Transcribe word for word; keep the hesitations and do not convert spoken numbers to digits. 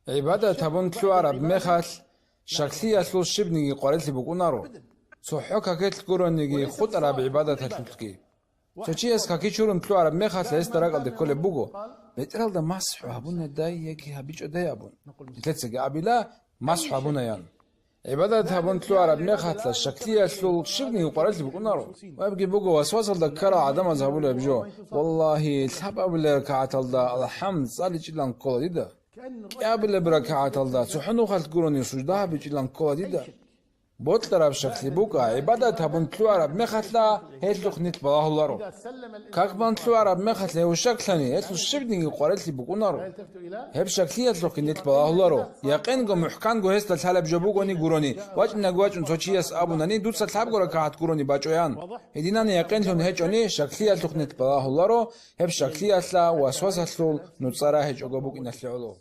ГӀибадат гьабун лъугӀараб мехалъ, щаклъиялъул щибниги къварилъи букӀунаро, цохӀо какилъ гурониги хутӀараб гӀибадаталъулъги. Цо чияс каки чурун лъугӀараб мехалъ гьесда ракӀалде кколеб буго: «БетӀералда масхӀу гьабунадай яги гьабичӀодай?» абун. Нилъецаги абила: «МасхӀу гьабунаян». ГӀибадат гьабун лъугӀараб мехалъа щаклъиялъул щибниги къварилъи букӀунаро. Вабги буго васвасалда ккарал гӀадамаз гьабулеб жо: «Валлагьи, лъабабилеб ракагӀаталда алхӀамд цӀаличӀилан ккола дида. КӀиабилеб ракагӀаталда цохӀо нухалъ гурони сужда гьабичӀилан ккола дида». Бокьараб щаклъи букӀа, гӀибадат гьабун лъугӀараб мехалъа гьелъухъ нилъ балагьуларо. Как бан лъугӀараб мехалъ гьев щаклъани, гьелъул щибниги къварилъи букӀунаро. Гьеб щаклъиялъухъги нилъ балагьуларо. Якъинго мухӀканго гьесда лъалеб жо бугони гурони, вачӀинеги вачӀун цо чияс абунани: «Дуца лъабго ракагӀат гурони бачӀоян». Гьединан якъинлъун гьечӀони, щаклъиялъухъ нилъ балагьуларо, гьеб щаклъиялъа васвасалъул нуцӀа рагьичӀого букӀиналъе гӀоло.